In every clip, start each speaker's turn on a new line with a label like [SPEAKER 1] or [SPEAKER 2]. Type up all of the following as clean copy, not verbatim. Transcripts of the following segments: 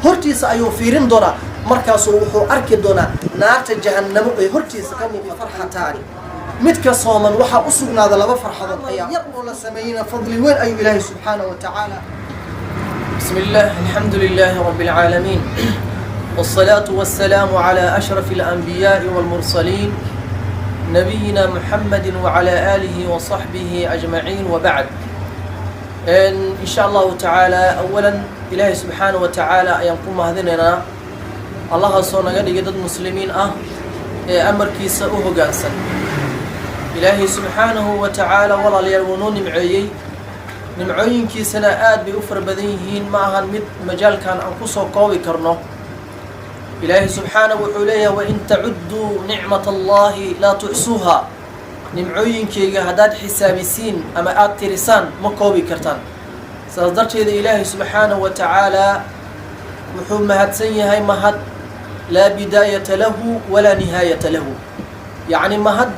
[SPEAKER 1] Hortiisa ayuu fiirin doonaa, markaasuu wuxuu arki doonaa naarta Jahannamo ee hortiisa ka muuqa. Farxataani, midka sooman waxaa u sugnaada laba farxadood ayaa yar oo la sameeyeyna fadli weyn ayuu Ilaahay subxaanahu wa tacaala.
[SPEAKER 2] بسم الله، الحمد لله رب العالمين، والصلاة والسلام على أشرف الأنبياء والمرسلين، نبينا محمد وعلى آله وصحبه أجمعين، وبعد. إن شاء الله تعالى، أولا إلهي سبحانه وتعالى ayaan ku mahadinaynaa, Allahaasoo naga dhigay dad muslimiin ah ee amarkiisa u hoggaansan. Ilaahay subxaanahu wa tacaala, walaalayaal, wuu noo nimceeyey, nimcooyinkiisana aad bay u fara badan yihiin, ma ahan mid majaalkan aan kusoo koobi karno. Ilaahay subxaanahu wuxuu leeyahay: "وإن تعدوا نعمة الله لا تحصوها." Nimcooyinkayga haddaad xisaabisiin ama aada tirisaan, ma koobi kartaan. Saas darteeda Ilaahay subxaanahu wa tacaalaa wuxuu mahadsan yahay mahad لا بداية له ولا نهاية له, yacni mahad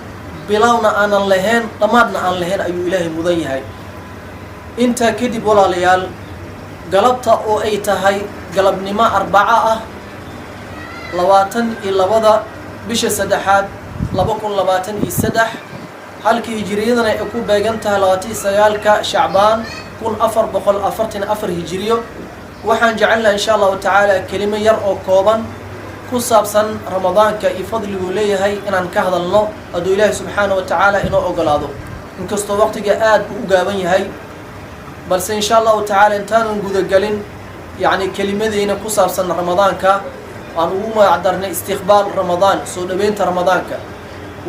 [SPEAKER 2] bilowna aanan lahayn, dhammaadna aan lahayn ayuu Ilaahay mudan yahay. Intaa kadib, walaalayaal, galabta oo ay tahay galabnimo Arbaco ah, 22-da bisha saddexaad 2023, halka hijiriyadana ay ku beegan tahay 29-ka Shacbaan 1444 hijiriyo, waxaan jecelnaha insha Allahu tacaala kelimo yar oo kooban ku saabsan Ramadaanka iyo fadliguu leeyahay inaan ka hadalno, hadduu Ilaahay subxaana wa tacaala inoo ogolaado. Inkastoo waqtiga aad buu u gaaban yahay, balse insha Allahu tacaala intaanan gudagelin, yacni kelimadeyna ku saabsan Ramadaanka aan ugu magac darnay istiqbaal Ramadaan, soo dhoweynta Ramadaanka,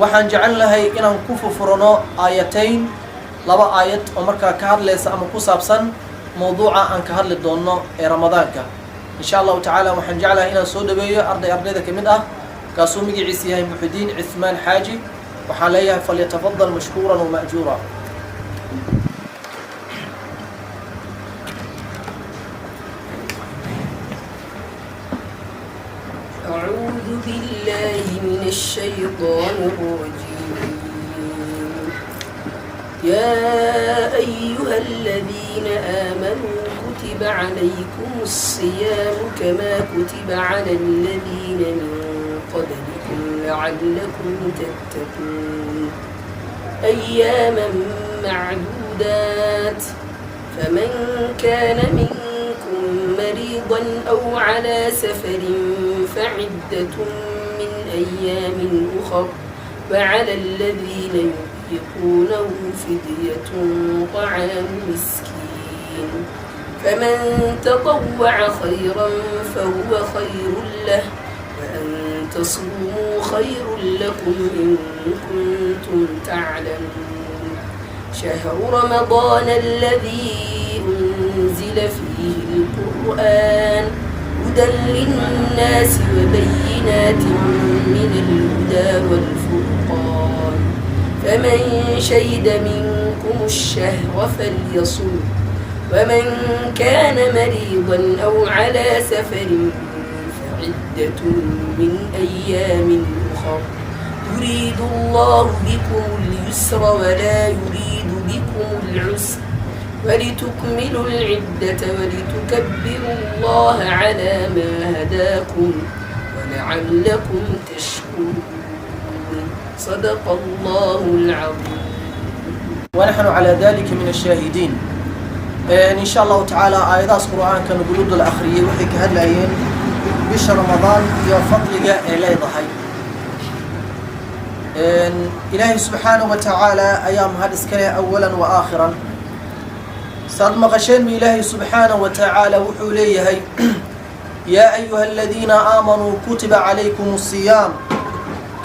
[SPEAKER 2] waxaan jecel lahay inaan ku furfurano aayatayn, laba aayad oo markaa ka hadlaysa ama ku saabsan mawduuca aan ka hadli doonno ee Ramadaanka insha Allahu tacaala. Waxaan jeclahay inaan soo dhaweeyo arday ardayda ka mid ah, kaasuu magaciisa yahay Muxidiin Cithmaan Xaaji. Waxaan leeyahay: فليتفضل مشكورا ومأجورا.
[SPEAKER 3] أعوذ بالله من الشيطان الرجيم. يا أيها الذين آمنوا، كتب عليكم الصيام كما كتب على الذين من قبلكم لعلكم تتقون. أياما معدودات، فمن كان منكم مريضا أو على سفر فعدة من أيام أخر، وعلى الذين يطيقونه فدية طعام مسكين، فمن تطوع خيرا فهو خير له، وأن تصوموا خير لكم إن كنتم تعلمون. شهر رمضان الذي أنزل فيه القرآن هدى للناس وبينات من الهدى والفرقان، فمن شهد منكم الشهر فليصم، ومن كان مريضا أو على سفر فعدة من أيام أخر، يريد الله بكم اليسر ولا يريد بكم العسر، ولتكملوا العدة ولتكبروا الله على ما هداكم ولعلكم تشكرون. صدق الله العظيم.
[SPEAKER 2] ونحن على ذلك من الشاهدين إن شاء الله تعالى. Aayadahaas Qur-aanka nagula dul akhriyey waxay ka hadlayeen bisha Ramadaan iyo fadliga ay leedahay. Ilaahay subxaanahu wa tacaala ayaa mahad iska leh أولا وآخرا. Saad maqasheen ba, Ilaahay subxaanahu wa tacaala wuxuu leeyahay: يا أيها الذين آمنوا، كتب عليكم الصيام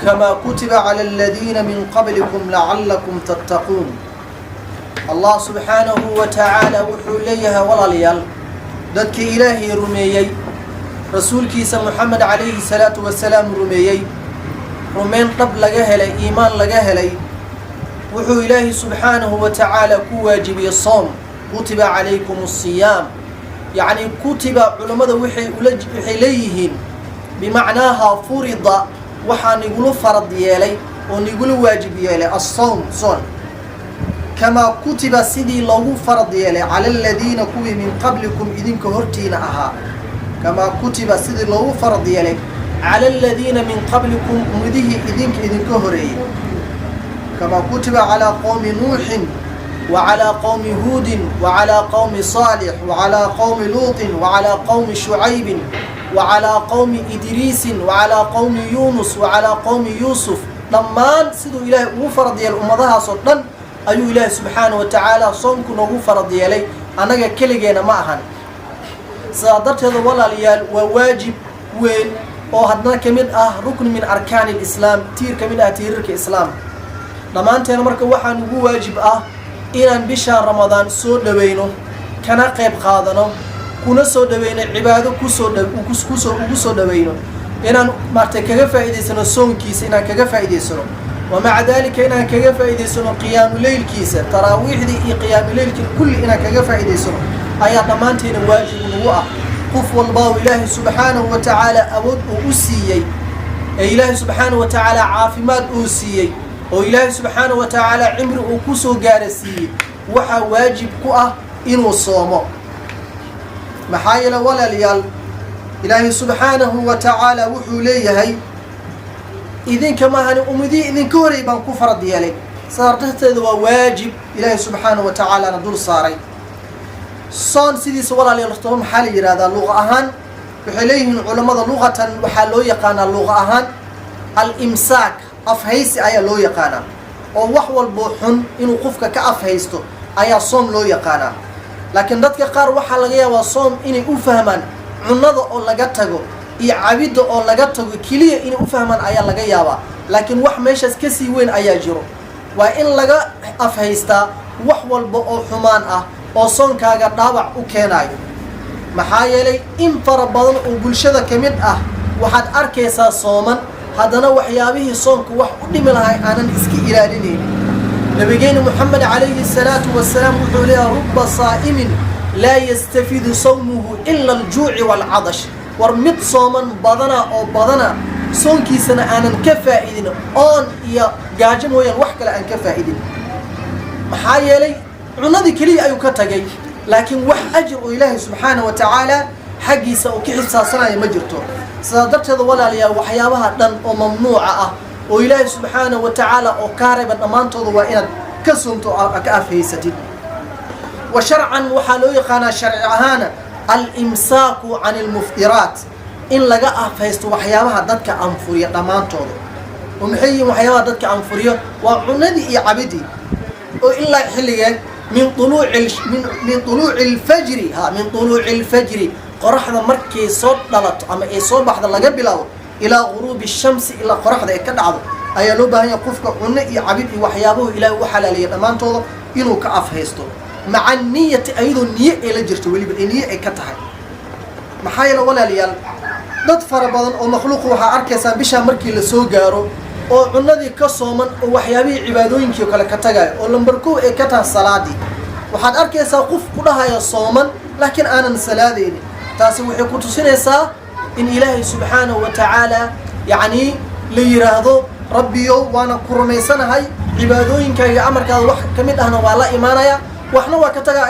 [SPEAKER 2] كما كتب على الذين من قبلكم لعلكم تتقون. Allah subxaanahu wa tacaala wuxuu leeyahay: walaalayaal, dadkii Ilaahay rumeeyey, rasuulkiisa Moxamed calayhi salaatu wasalaam rumeeyey, rumeyn dhab laga helay, iimaan laga helay, wuxuu Ilaahay subxaanahu wa tacaala ku waajibiyey soom. كتب عليكم الصيام, yacni كتب culammada waxay leeyihiin bimacnaaha فرض, waxaa nigula farad yeelay oo nigula waajib yeelay الصوم, soon, كما كتب, sidii loogu farad yeelay, على الذين, kuwii, من قبلكم, idinka hortiina ahaa.
[SPEAKER 1] Kamaa kutiba, sidii loogu farad yeelay, cala aladiina min qablikum, ummadihii idinka idinka horeeyey. Kamaa kutiba calaa qowmi Nuuxin وعلى قوم هود وعلى قوم صالح وعلى قوم لوط وعلى قوم شعيب وعلى قوم إدريس وعلى قوم يونس وعلى قوم يوسف. Dhammaan siduu Ilaahay ugu farad yeelay ummadahaasoo dhan ayuu Ilaahay subxaana wa tacaala soomku noogu farad yeelay, annaga keligeena ma ahan. Sidaa darteeda, walaalayaal, waa waajib weyn oo haddana ka mid ah rukni min arkaani alislaam, tiir ka mid ah tiirarka islaamka. Dhammaanteena marka waxaa nugu waajib ah inaan bishaan Ramadaan soo dhaweyno, kana qayb qaadano, kuna soo dhaweyno cibaado, kusoo ugu soo dhaweyno inaan maartay kaga faa'iidaysano soonkiisa, inaan kaga faa'iidaysano, wa maca daalika inaan kaga faa'iidaysano qiyaamu leylkiisa, taraawiixdii iyo qiyaamu leylkii kulli inaan kaga faa'iidaysano ayaa dhammaanteena waajib nagu ah. Qof walba oo Ilaahay subxaanahu wa tacaala awood uu u siiyey, ee Ilaahay subxaanahu wa tacaala caafimaad uu siiyey, oo Ilaahay subxaanahu wa tacaala cimri uu kusoo gaarasiiyey, waxaa waajib ku ah inuu soomo. Maxaa yeele, walaalayaal, Ilaahay subxaanahu wa tacaala wuxuu leeyahay: "Idinka maahani, ummadihii idinka horey baan ku farad yeelay." Sidaa darteeda waa waajib Ilaahay subxaanahu wa tacaalana dul saaray soon sidiisa. Walaalayaal, hortaba maxaa la yidhahdaa luqa ahaan? Waxay leeyihiin culammada, luqatan waxaa loo yaqaanaa luqa ahaan al-imsaak, afhaysi ayaa loo yaqaanaa, oo wax walboo xun inuu qofka ka afhaysto ayaa soom loo yaqaanaa. Laakiin dadka qaar waxaa laga yaabaa soom inay u fahmaan cunnada oo laga tago iyo cabidda oo laga tago keliya inay u fahmaan ayaa laga yaabaa. Laakiin wax meeshaas kasii weyn ayaa jiro. Waa in laga afhaystaa wax walba oo xumaan ah oo soonkaaga dhaawac u keenaayo. Maxaa yeelay, in fara badan oo bulshada ka mid ah waxaad arkaysaa sooman, haddana waxyaabihii soonku wax u dhimi lahay aanan iska ilaalinaynin. Nabigeena Moxamed calayhi salaatu wasalaam wuxuu leeyahay: "Ruba saa'imin laa yastafiidu sawmuhu ila aljuuci waalcadash." War mid sooman badana oo badana, soonkiisana aanan ka faa'idin, oon iyo gaajo mooyaan wax kale aan ka faa'idin. Maxaa yeelay, cunadii keliya ayuu ka tagay, laakiin wax ajir oo Ilaahay subxaana wa tacaala xaggiisa uu ka xisaabsanaya ma jirto. Sidaa darteeda, walaalayaal, waxyaabaha dhan oo mamnuuca ah oo Ilaahay subxaana wa tacaala oo kaa reeba dhammaantooda waa inaad ka soomto oo ka afhaysatid. Wa sharcan waxaa loo yaqaanaa sharci ahaana al-imsaaku can almuftiraat, in laga afhaysto waxyaabaha dadka anfuriya dhammaantooda. Oo maxay yihiin waxyaabaha dadka anfuriyo? Waa cunadii iyo cabidii, oo ilaa xilligee? Min uluuci alfajri, ha, min uluuci alfajri, qoraxda markay soo dhalato ama ay soo baxda laga bilaabo, ilaa guruubi shamsi, ilaa qoraxda ay ka dhacdo ayaa loo baahan yahay qofka cunno iyo cabid iyo waxyaabuhu Ilaahay u xalaaleeyay dhammaantooda inuu ka afhaysto, maca niyati, ayadoo niye ay la jirto, weliba ay niye ay ka tahay. Maxaa yeele, walaalayaal, dad fara badan oo makhluuqa waxaa arkaysaa bishaa markii la soo gaaro oo cunadii ka sooman oo waxyaabihii cibaadooyinkii oo kale ka tagayo, oo lambar kow ay ka tahay salaadii. Waxaad arkaysaa qof ku dhahaya sooman, laakiin aanan salaadaynin. Taasi waxay ku tusinaysaa in Ilaahay subxaanahu wa tacaala, yacnii, la yidhaahdo: "Rabbiyow, waana ku rumaysanahay, cibaadooyinkaaga amarkaada wax ka mid ahna waa la imaanaya, waxna waa ka tagaa,"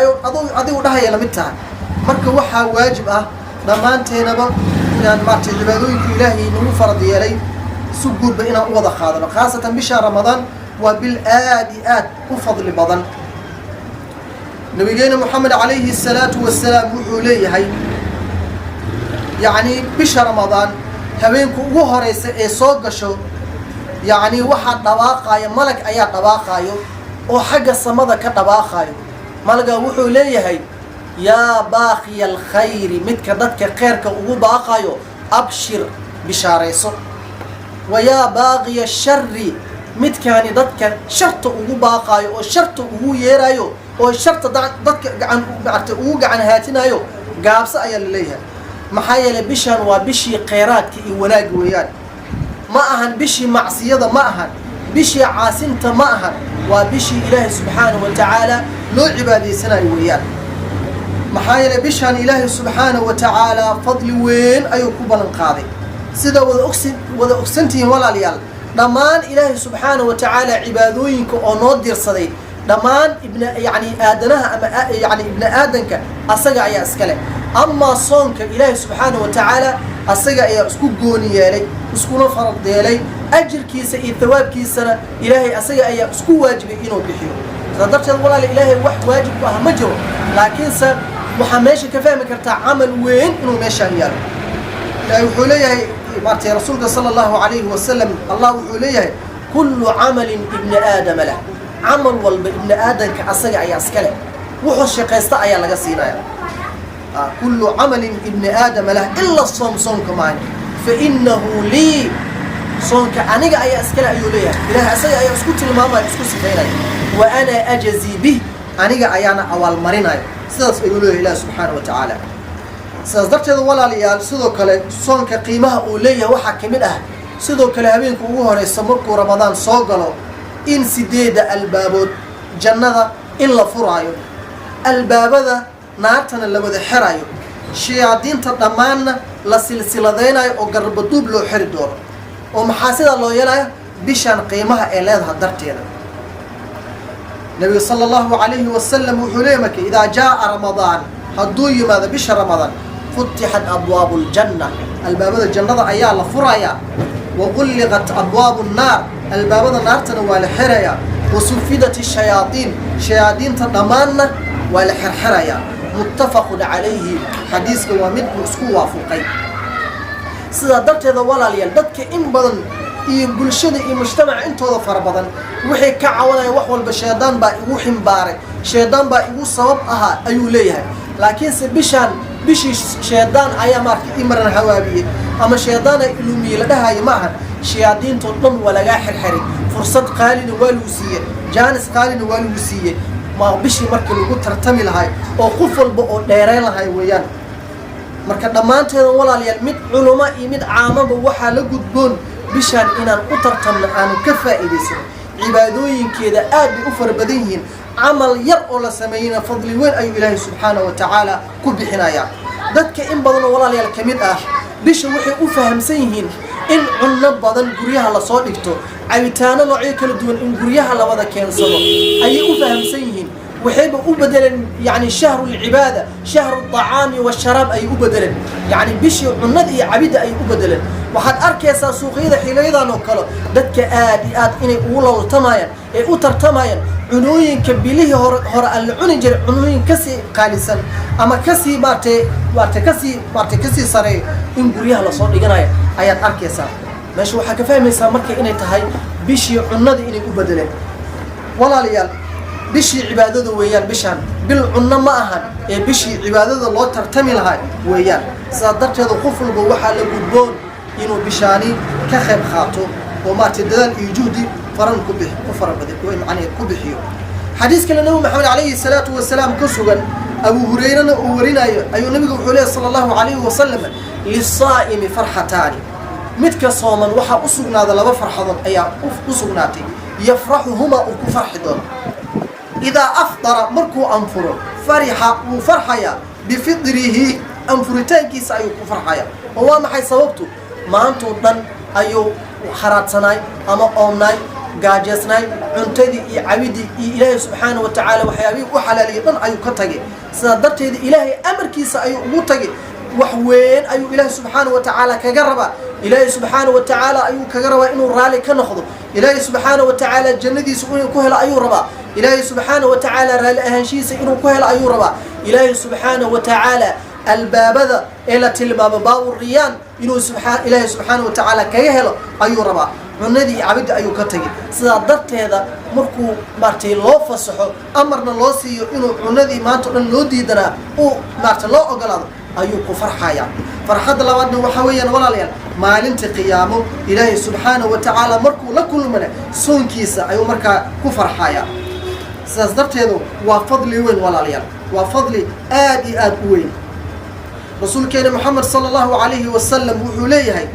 [SPEAKER 1] adigu dhahaya lamid tahay. Marka waxaa waajib ah dhammaanteenaba inaan maaragtay cibaadooyinka Ilaahay nagu farad yeelay si guudba inaan u wada qaadano, khaasatan bisha Ramadaan. Waa bil aad iyo aad u fadli badan. Nabigeena Moxamed calayhi salaatu wasalaam wuxuu leeyahay, yacni, bisha Ramadaan habeenku ugu horeysa ee soo gasho, yacni, waxaa dhawaaqayo malag ayaa dhawaaqaayo oo xagga samada ka dhawaaqaayo. Malaga wuxuu leeyahay: "Yaa baaqiya alkhayri," midka dadka kheyrka ugu baaqayo, "abshir," bishaarayso. "Wa yaa baaqiya shari," midkaani dadka sharta ugu baaqaayo oo sharta ugu yeerayo oo sharta dadka gacan maaragtay ugu gacan haatinayo, gaabso, ayaa la leeyahay. Maxaa yeelay, bishan waa bishii kheyraadka iyo wanaagga weeyaan. Ma ahan bishii macsiyada, ma ahan bishii caasinta, ma ahan. Waa bishii Ilaahay subxaanahu wa tacaala loo cibaadaysanayo weeyaan. Maxaa yeelay, bishaan Ilaahay subxaanahu wa tacaala fadli weyn ayuu ku ballan qaaday. Sida wada ogsantihiin, walaalayaal, dhammaan Ilaahay subxaanahu wa tacaala cibaadooyinka oo noo dirsaday dhammaan ibna, yacni, aadanaha ama yacni ibni aadanka asaga ayaa iskale. Amaa soonka Ilaahay subxaana wa tacaala asaga ayaa isku gooni yeelay, iskuna farad yeelay, ajirkiisa iyo thawaabkiisana Ilaahay asaga ayaa isku waajibay inuu bixiyo. Sidaa darteed, walaala, Ilaahay wax waajib ku ah ma jiro, laakiinse waxaa meesha ka fahmi kartaa camal weyn inuu meeshaan yaalo. Ilaahay wuxuu leeyahay, maartay, rasuulka sala Allahu calayhi wasalam, Allah wuxuu leeyahay: "Kullu camalin ibni aadama lah", camal walba ibni aadamka asaga ayaa iska leh, wuxuu shaqaysta ayaa laga siinaya. "Kullu camalin ibni aadama lah ila soom", soonka maani, "fa innahu lii", soonka aniga ayaa iskale ayuu leeyahay. Ilahay asaga ayaa isku tilmaamaya, isku sifaynaya. "Wa ana ajzii bih", aniga ayaana abaalmarinaya, sidaas ayuu leeyahay Ilahi subxaana wa tacaala. Sidaas darteed, walaalayaal, sidoo kale soonka qiimaha uu leeyahay waxaa ka mid ah sidoo kale habeenka ugu horeysa markuu Ramadaan soo galo in sideedda albaabood jannada in la furaayo, albaabada naartana la wada xerayo, shayaadiinta dhammaanna la silsiladaynayo oo garbaduub loo xeri doono. Oo maxaa sidaa loo yeelaya? Bishaan qiimaha ee leedaha darteeda. Nabiga sala Allahu calayhi wasalam wuxuu leeyay marka: "Idaa jaaa Ramadaan", hadduu yimaado bisha Ramadaan, "futixat abwaabu ljanna", albaabada jannada ayaa la furayaa, "wa gulliqat abwaabu nnaar", albaabada naartana waa la xirayaa, "wasufidat shayaaiin", shayaadiinta dhammaanna waa la xerxerayaa. Muttafaqun calayhi, xadiiska waa mid uu isku waafuqay. Sidaa darteeda, walaalayaal, dadka in badan iyo bulshada iyo mujtamaca intooda fara badan waxay ka cawanayaan wax walba: "Shaydaan baa igu ximbaaray, shaydaan baa igu sabab ahaa", ayuu leeyahay. Laakiinse bishaan bishii shaydaan ayaa maarata imaran hawaabiyey ama shaydaana ilumiyey la dhahayo ma ahan. Shayaadiintoo dhan waa lagaa xirxiray, fursad qaalina waa lagu siiyey, jaanis qaalina waa lagu siiyey. Ma bishii markii lagu tartami lahay oo qof walba oo dheerayn lahay weeyaan. Marka dhammaanteedan, walaalayaal, mid culamo iyo mid caamaba waxaa la gudboon bishaan inaan u tartamno, aanu ka faa'iidaysano. Cibaadooyinkeeda aad bay u fara badan yihiin. Camal yar oo la sameeyeyna fadli weyn ayuu Ilaahay subxaana wa tacaala ku bixinayaa. Dadka in badan oo, walaalayaal, ka mid ah bisha waxay u fahamsan yihiin in cunno badan guryaha lasoo dhigto, cabitaano noocyo kala duwan in guryaha la wada keensado ayay u fahamsan yihiin. Waxayba u bedeleen yani shahru lcibaada, shahru acaami washaraab ayay u bedeleen, yani bishii cunnada iyo cabidda ayay u bedeleen. Waxaad arkaysaa suuqyada xiliyadan oo kale dadka aad iyo aad inay ugu loltamayaan ee u tartamayaan cunooyinka bilihii hore hore aan la cuni jiray, cunooyin kasii qaalisan ama kasii maaragtay kasii sareeyo in guryaha lasoo dhiganayo ayaad arkaysaa. Meesha waxaa ka fahmaysaa marka inay tahay bishii cunnada inay u bedeleen. Walaalayaal, bishii cibaadada weeyaan bishaan. Bil cunno ma ahan ee bishii cibaadada loo tartami lahaa weeyaan. Sidaa darteeda qof walba waxaa la gudboon inuu bishaani ka qayb qaato oo maaragtay dadaal iyo juhdi faran ku bix ku fara badan macnii ku bixiyo. Xadiis kale Nabi Maxamed calayhi salaatu wasalaam ka sugan, Abu Hurayrana uu warinayo, ayuu nabigu wuxuu leeyahy sala Allahu calayhi wasalam: "Lisaa'imi farxataani", midka sooman waxaa u sugnaada laba farxadood ayaa u sugnaatay, "yafraxuhumaa", uu ku farxi doono. "Idaa afdara", markuu anfuro, "farixa", wuu farxayaa, "bifidrihi", anfuritaankiisa ayuu ku farxaya. Oo waa maxay sababtu? Maantoo dhan ayuu haraadhsanaay ama oomnaay, gaajeysnaay, cuntadii iyo cabidii iyo Ilaahay subxaana wa tacaala waxyaabihii u xalaaliyay dhan ayuu ka tagay. Sidaa darteeda Ilaahay amarkiisa ayuu ugu tagay. Wax weyn ayuu Ilaahay subxaana wa tacaala kaga rabaa. Ilaahay subxaana wa tacaala ayuu kaga rabaa inuu raalli ka noqdo. Ilaahay subxaana wa tacaala jannadiisa inuu ku helo ayuu rabaa. Ilaahay subxaana wa tacaala raalli ahaanshihiisa inuu ku helo ayuu rabaa. Ilaahay subxaana wa tacaala albaabada ee la tilmaamo, baabu riyaan, inuu Ilaahay subxaana wa tacaala kaga helo ayuu rabaa. Cunadii iyo cabidii ayuu ka tagay. Sidaa darteeda markuu maaragtay loo fasaxo, amarna loo siiyo inuu cunadii maanta o dhan loo diidanaa uu maaragtay loo ogolaado, ayuu ku farxaya. Farxadda labaadna waxaa weeyaan, walaalayaal, maalinta qiyaamo Ilaahay subxaana wa tacaala markuu la kulmana soonkiisa ayuu markaa ku farxaya. Sidaas darteedu waa fadli weyn, walaalayaal, waa fadli aad iyo aad u weyn. Rasuulkeena Moxamed sala Allahu calayhi wasalam wuxuu leeyahay: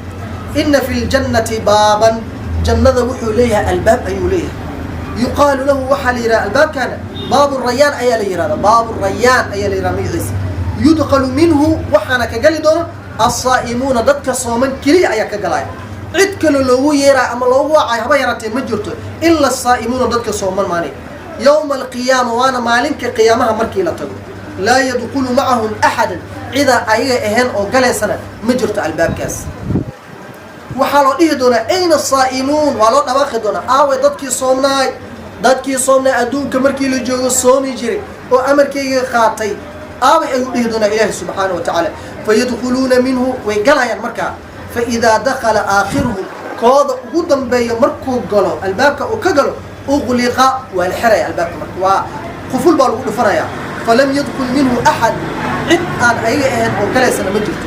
[SPEAKER 1] "Ina fi ljannati baaban", jannada wuxuu leeyahay albaab ayuu leeyahay, "yuqaalu lahu", waxaa la yidhaha albaabkaana baabu rayaan ayaa la yihahda, baabu rayaan ayaa la yihahda magaciisa. "Yudqalu minhu", waxaana ka gali doona "alsaa'imuuna", dadka sooman keliya ayaa ka galaya. Cid kale loogu yeerayo ama loogu wacayo haba yaraatee ma jirto, ila asaa'imuuna, dadka sooman maani. "Yowma alqiyaama", waana maalinka qiyaamaha markii la tago. Laa yadkhulu macahum axadan, cidaa ayaga ahayn oo galaysana ma jirto albaabkaas. Waxaa loo dhihi doonaa: "Ayna asaa'imuun?" Waa loo dhawaaqi doonaa: "Aaway dadkii soomnaay, dadkii soomnaay adduunka markii la joogo soomi jiray oo amarkayga qaatay, aaway?" ayuu dhihi doonaa Ilaahi subxaana wa tacaala. Fayadkhuluuna minhu, way galayaan markaa. Faidaa dakhala aakhiruhum, kooda ugu dambeeya markuu galo, albaabka uu ka galo, uqliqa, waa la xiraya albaabka. Marka waa quful baa lagu dhufanayaa. Falam yadkul minhu axad, cid aan ayaga ahayn oo galaysana ma jirto.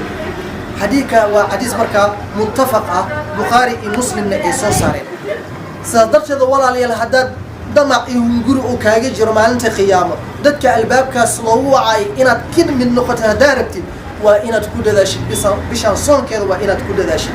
[SPEAKER 1] Xadiidka waa xadiis markaa muttafaq ah, Bukhaari iyo Muslimna ay soo saareen. Sidaas darteeda, walaalayaal, haddaad damac iyo hunguri uu kaaga jiro maalinta qiyaamo dadka albaabkaas loogu wacay inaad ka mid noqoto haddaa rabtid, waa inaad ku dadaashid bishaan soonkeeda, waa inaad ku dadaashid.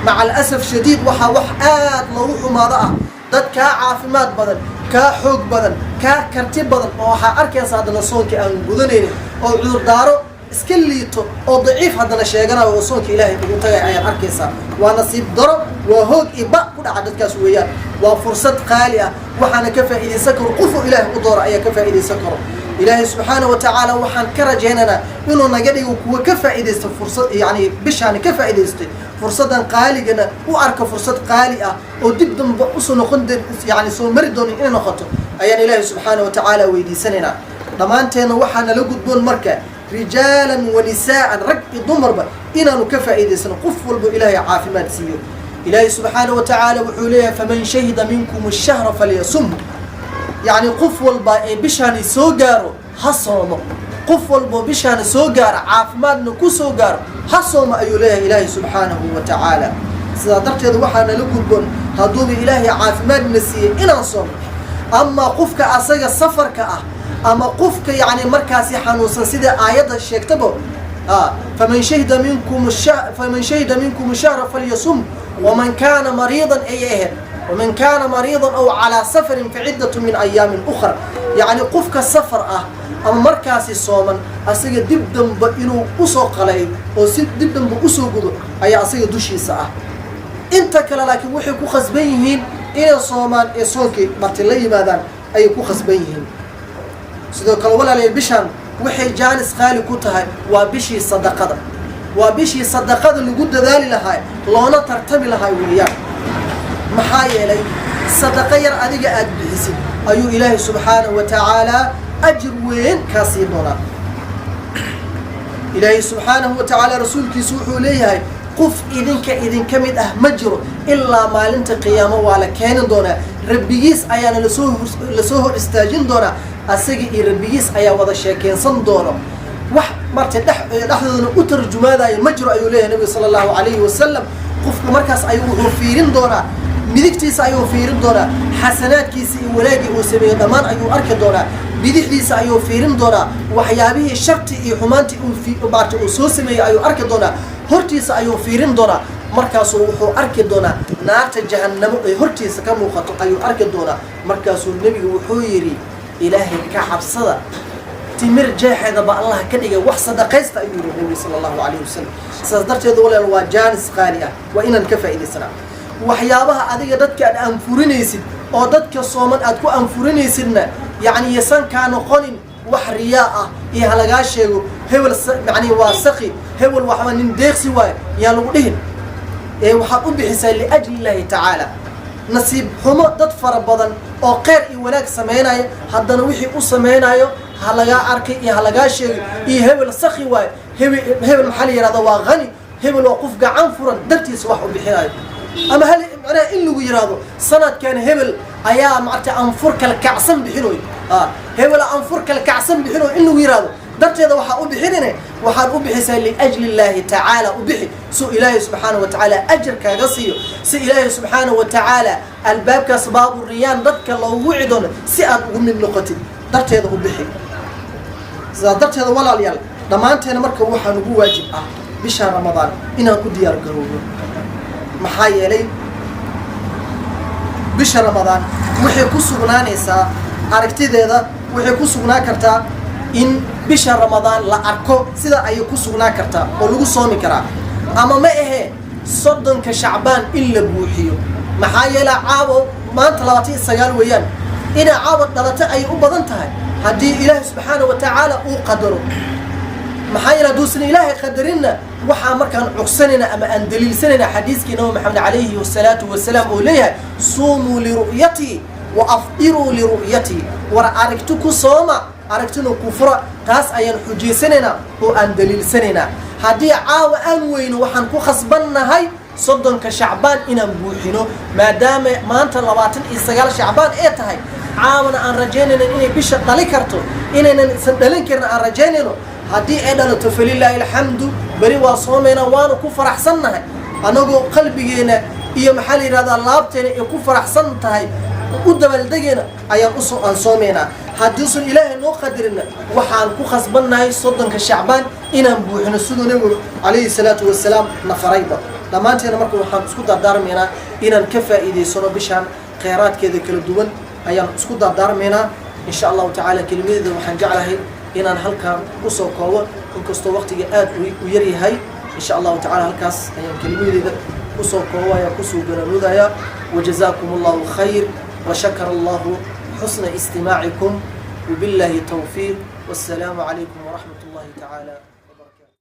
[SPEAKER 1] Maca alasaf shadiid, waxaa wax aad loogu xumaado ah dad kaa caafimaad badan, kaa xoog badan, kaa karti badan oo waxaa arkaysa haddana soonka aan gudanaynin, oo cudurdaaro iska liito oo daciif haddana sheeganayo oo soonka Ilaahay ugu tagay ayaad arkaysaa. Waa nasiib daro, waa hoog iyo ba ku dhaca dadkaas weeyaan. Waa fursad qaali ah, waxaana ka faa'iidaysan karo qofuu Ilaahay u dooro ayaa ka faa'iidaysan karo. Ilaahay subxaana wa tacaala waxaan ka rajaynaynaa inuu naga dhigo kuwa ka faa'iidaysta fursad, yacni bishaani ka faa'iidaystay fursaddan qaaligana, u arka fursad qaali ah oo dib damba usoo noqon, yani soo mari doonin inay noqoto ayaan Ilaahay subxaana wa tacaala weydiisanaynaa. Dhammaanteenna waxaa nala gudboon marka, rijaalan wa nisaa'an, rag iyo dumarba, inaanu ka faa'iidaysano, qof walbo Ilaahay caafimaad siiyo. Ilaahay subxaana wa tacaala wuxuu leeyahay: "Faman shahida minkum ashahra falyasum." Yacni qof walba ee bishaani soo gaaro ha soomo. Qof walbo bishaani soo gaaro, caafimaadna ku soo gaaro, ha soomo, ayuu leeyahay Ilaahay subxaanahu wa tacaala. Sidaa darteed waxaa nala gudboon, hadduuba Ilaahay caafimaadna siiyey, inaan soomo. Amaa qofka asaga safarka ah ama qofka yacni markaasi xanuunsan, sida aayadda sheegtaba, "Faman shahida minkum shahra falyasum waman kaana mariidan" ayay ahayd, "waman kaana mariidan aw calaa safarin faciddatu min ayaamin ukhra." Yacni qofka safar ah ama markaasi sooman, asaga dib damba inuu usoo qalayo oo si dib damba usoo gudo ayaa asaga dushiisa ah. Inta kale laakiin waxay ku khasban yihiin inay soomaan ee soonkii marti la yimaadaan ayay ku khasban yihiin. Sidoo kale, walaalayaal, bishaan waxay jaanis qaali ku tahay waa bishii sadaqada, waa bishii sadaqada lagu dadaali lahaa, loona tartami lahaa weeyaan. Maxaa yeelay, sadaqo yar adiga aada bixisid ayuu Ilaahay subxaanahu wa tacaala ajir weyn kaa sii doonaa. Ilaahay subxaanahu wa tacaala rasuulkiisu wuxuu leeyahay: "Qof idinka idinka mid ah ma jiro ilaa maalinta qiyaamo waa la keeni doonaa, Rabbigiis ayaana lasoo hor istaajin doonaa, asaga iyo Rabbigiis ayaa wada sheekeensan doono, wax marta dhexdoodana u tarjumaadayo ma jiro," ayuu leeyahay nabiga sala Allahu calayhi wasalam. Qofku markaas ayuu wuxuu fiirin doonaa midigtiisa, ayuu fiirin doonaa xasanaadkiisa iyo wanaagii uu sameeyey dhammaan ayuu arki doonaa. Bidixdiisa ayuu fiirin doonaa, waxyaabihii sharti iyo xumaantii uu maarta uu soo sameeyey ayuu arki doonaa. Hortiisa ayuu fiirin doonaa, markaasuu wuxuu arki doonaa naarta jahannamo ee hortiisa ka muuqato ayuu arki doonaa. Markaasuu nebigu wuxuu yidhi: "Ilaahay ka cabsada, timir jeexeeda ba Allah ka dhigay, wax sadaqaysta," ayuu yidhi nebiga sala Allahu calayhi wasalam. Sidaas darteed, walaal, waa jaanis qaali ah, waa inaan ka faa'iidaysanaa. Waxyaabaha adiga dadka aad anfurinaysid oo dadka sooman aad ku anfurinaysidna, yacni yasan kaa noqonin wax riyaa ah iyo halagaa sheego hebel, yacni waa saqi hebel, waxba nin deeqsi waayo yaan lagu dhihin, ee waxaad u bixisaa liajli Illaahi tacaala. Nasiib xumo, dad fara badan oo kheyr iyo wanaag samaynaya, haddana wixii u samaynayo ha lagaa arkay iyo ha lagaa sheegay iyo hebel saki waayo, hebel, hebel maxaa la yihahda, waa hani, hebel waa qof gacan furan dartiisa wax u bixinayo, ama hal macnaha in lagu yihahdo sanadkan hebel ayaa maaragtay anfur kala kacsan bixinoy, hebel anfur kala kacsan bixinoy in lagu yihahdo darteeda waxaa u bixinine, waxaad u bixisaa liajli Illaahi tacaala. U bixi si Ilaahay subxaanahu wa tacaala ajar kaaga siiyo, si Ilaahay subxaanahu wa tacaala albaabkaas baabu riyaan dadka loogu wici doono si aad ugu mid noqotid darteeda u bixi. Sidaas darteeda, walaalayaal, dhammaanteena marka waxaa nagu waajib ah bisha Ramadaan inaan ku diyaar garowno. Maxaa yeelay, bisha Ramadaan waxay ku sugnaanaysaa aragtideeda, waxay ku sugnaan kartaa in bisha Ramadaan la arko, sida ayay ku sugnaan kartaa oo lagu soomi karaa, ama ma ahee 30-ka Shacbaan in la buuxiyo. Maxaa yeelay, caawo maanta 29 weeyaan, inay caawa dhalato ayay u badan tahay. Haddii Ilaahay subxaana wa tacaala uu qadaro, maxaa yeele hadduusan Ilaahay qadarinna, waxaa markaan cugsanayna ama aan daliilsanayna xadiiskii Nabi Maxamed calayhi wasalaatu wasalaam oo leeyahay: "Suumuu liru'yatii wa afdiruu liru'yatii." War aragti ku sooma, aragtina ku fura. Taas ayaan xujaysanaynaa oo aan daliilsanaynaa. Haddii caawa aan weyno, waxaan ku khasbannahay 30-ka Shacbaan inaan buuxino, maadaama maanta 29 Shacbaan ee tahay, caawana aan rajaynayno inay bisha dhali karto, inaynan isan dhalin karin aan rajaynayno. Haddii ay dhalato, falilaahi alxamdu, beri waa soomaynaa, waana ku faraxsannahay, anagoo qalbigeena iyo, maxaa la yidhahdaa, laabteena ay ku faraxsan tahay, u dabaaldegeena ayaan usoo aan soomaynaa. Haddiisun Ilaahay noo qadarinna, waxaan ku khasbannahay 30-ka Shacbaan inaan buuxino, siduu Nabigu calayhi salaatu wasalaam na farayba dhammaanteena. Marka waxaan isku dardaarmaynaa inaan ka faa'iidaysano bishaan kheyraadkeeda kala duwan ayaan isku dardaarmaynaa, insha Allahu tacaala. Kelimadeeda waxaan jeclahay inaan halkan kusoo koobo, inkastoo waqtiga aad u yar yahay. Insha Allahu tacala halkaas ayaan kelimadeeda kusoo koobaya, kusoo gananuudaya. Wajazaakum Allahu khayr washakara Allahu xusna istimaacikum, wabillahi tawfiiq, wassalaamu calaykum waraxmat Allahi tacaala.